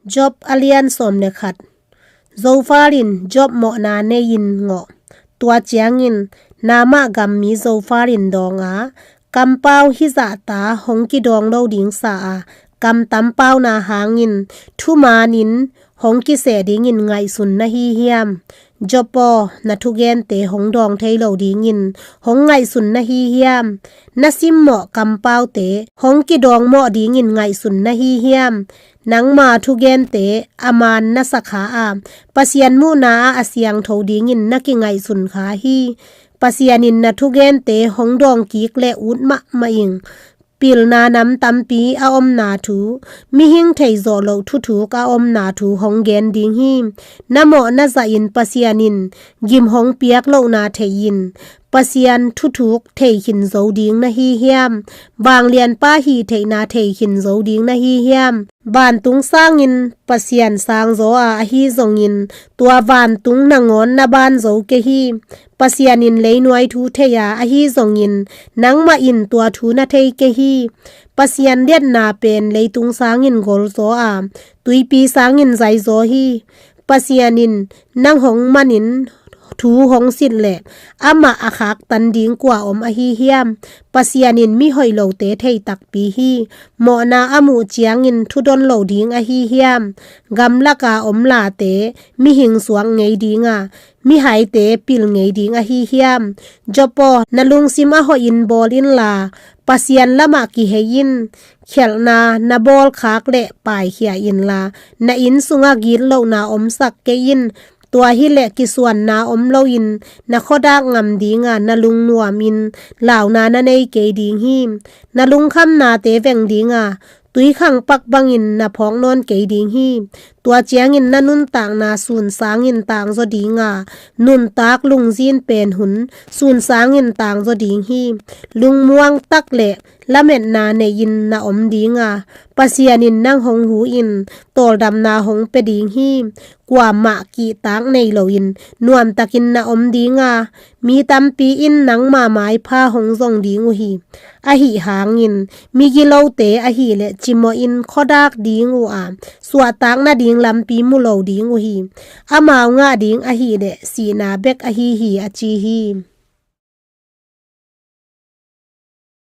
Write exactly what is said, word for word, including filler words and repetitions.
Job a lian sawm le khat. Zophar in Job mawhna nei-in ngawh. Tua ciangin Naamah gam mi Zophar in dawng a, kampau hizahta hong kidawng lo ding sa a, kamtam pauna hangin thumanin hong kiseh dingin ngaihsun na hi hiam? Job aw, na thugente hong dawng thei lo dingin hong ngaihsun na hi hiam? Na simmawh kampaute hong kidawngmawh dingin ngaihsun na hi hiam? Nangma thugente a man na sa kha a, Pasian muhna ah a siangtho dingin na kingaihsun kha hi. Pasian in na thugente hong dawng kik le ut mahmah ing. Pilna nam tampi a omna thu, mihing theizawh loh thuthuk a omna thu hong gen ding hi. Na mawh na zahin Pasian in gim hong piak lohna thei-in, Pasian thuthuk thei khin zo ding na hi hiam? Vanglianpa hih theihna thei khin zo ding na hi hiam? Vantung sangin Pasian sangzaw a, ahi zongin tua vantung nangawn na ban zo kei hi. Pasian in leinuai thu thei a, ahi zongin nangmah in tua thu na thei kei hi. Pasian liatna pen leitung sangin golzaw a, tuipi sangin zaizaw hi. Pasian in nang hong manin thu hong sit leh amah a khaktan ding kua om ahi hiam? Pasian in mihoih lote thei takpi hi. Mawhna a muh ciangin thudon lo ding ahi hiam? Gamlaka om late mihing suak ngei ding a, mihaite pil ngei ding ahi hiam? Job aw, na lungsim a hoihin bawl inla, Pasian lamah kihei in. Khialhna na bawlkhak le paikhia inla, na inn sungah gitlohna omsak kei in. Tua hileh kisuanna om loin na khuadak ngam ding a, na lungnuamin launa na nei kei ding hi. Na lungkhamnate veng ding a, tuikhangpak bangin na phawk nawn kei ding hi. Tua ciangin na nuntakna sun sangin tangzaw ding a, nuntak lungzin pen hun sun sangin tangzaw ding hi. Lungmuang tak le lametna nei-in na om ding a, Pasian in nang hong hu-in tawldamna hong pia ding hi. Kuamah kihtak nei loin nuamtakin na om ding a, mi tampi in nangma maipha hong zong ding uh hi. Ahi hangin migilote ahileh cimawhin khuadak ding uh a, suahtak nading lampi mu lo ding uh hi. Amau ngah ding ahileh sihna bek ahi hi, a ci hi.